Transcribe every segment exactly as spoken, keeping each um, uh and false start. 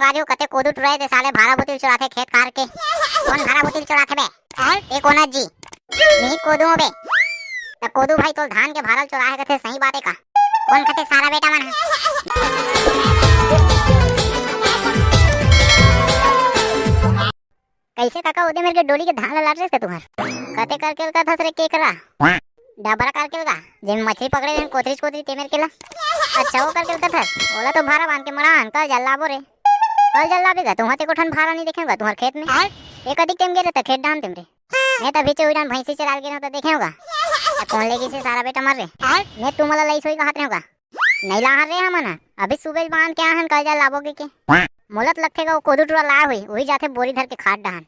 संगवारी हो, कते कोदू टुराए ते साले भारा भूतिल चुराथे खेत खार के। कोन भारा भूतिल चुराथे बे? ए कोन जी? नहीं कोदू हो बे। त कोदू भाई तोल धान के भारा ल चुराए कथे सही बात हे का? कोन कथे सारा बेटा मन ह? कइसे काका ओदे मेर के डोली के धान ल लाट रेस का तुहर? कते करके ल कथस रे केकरा? डबरा करके ल गा, जेन मछली पकड़े रेन कोतरी कोतरी ते मेर के ला। अच्छा वो करके ल कथस, ओला तो भारा बांध के मड़ान कल जल लाबो रे। कल जल लाबे गा, तुहर ते कोठन भारा नहीं देखे गा तुहर खेत में। एक अधिक टाइम गेले त खेत डान तेम रे। मैं त भीचे उड़ान भैंसी चराल गेल त देखे होगा। त कोन लेगी से सारा बेटा मर रे। मैं तुमला लई सोई कहत रहे होगा। नहीं लाहन रे हमन ह। अभी सुबह बांध के आहन कल जल लाबो के, के। मोला त लगथे गा वो कोदू टुरा लाए हुई, वही जाथे बोरी धर के खाद डाहन।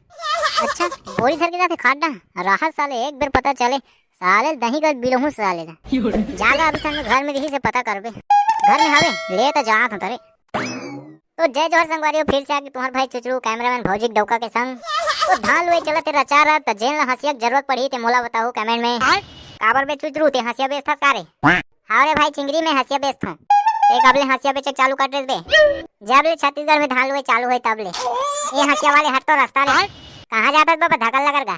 अच्छा, बोरी धर के जाथे खाद डाहन। राहत साले एक बेर पता चले, साले दही कर बिलहू साले ला। जागा अभी संग घर में रही से पता करबे। घर में हवे, ले त जात हूँ तरे। तो जय जोहर संगवारी हो, फिर से आके तुम्हार भाई चुचरू कैमरामैन भौजी के डौका के संग। तो धान लुए चलत हे रचा रहा, त जेन ला हंसिया के जरूरत पड़ी ते मोला बताहू कमेंट में। काबर बे चुचरू ते हंसिया बेचथस का रे? हाँ रे भाई, चिंगरी में हंसिया बेचथों। एक अब ले हंसिया बेचे चालू कर दे बे। जब ले छत्तीसगढ़ में धान लुए चालू होए तब ले। ये हंसिया वाले हट तो रास्ता ले। कहाँ जाता बाबा धकल लगर गा?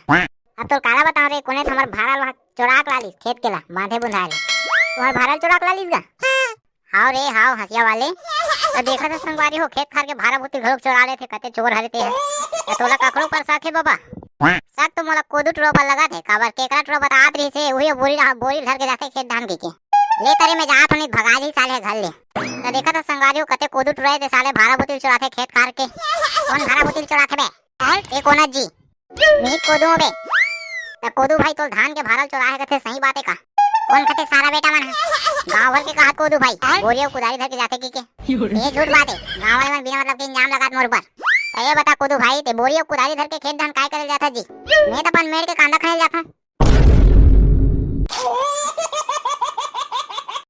अब तो काला बताओ रे, कोने त हमर भारा ल चोराक लालिस खेत के ला, बांधे बुंधाए ले। तुम्हार भारा ल चोराक लालिस गा? हाव रे, हाव हंसिया वाले। तो देखा था संगवारी हो, खेत खार के भारा भूती घलोक चोरा लेथे, कते चोर हरे ते ह। त तोला काकरो पर शक हे बाबा? शक तो मोला कोदू टुरा पर लगा थे, काबर केकरा टुरा बतात रही से, उही बोरी ला-, बोरी धर के जाथे खेत धान के के। ले तरे में जात होनी भगा जी साले घर ले। त देखा था संगवारी हो, कते कोदू टुराए ते साले भारा भूती चोराथे खेत खार के। कोन भारा भूती चोराथे बे? ए कोन जी? मीत कोदू हो बे। त कोदू भाई तोल धान के भारा ल चोराए कथे सही बात हे का? कोन कथे सारा बेटा मन ह? गांव भर के कहत कोदू भाई, बोरी अउ कुदारी धर के जाथे की के? ये झूठ बात हे, गांव वाले मन बिना मतलब के इल्जाम लगात मोर ऊपर। त ये बता कोदू भाई, ते बोरी अउ कुदारी धर के खेत धान काय करे जाथा जी? मैं त अपन मेड़ के कांदा खने जाथा।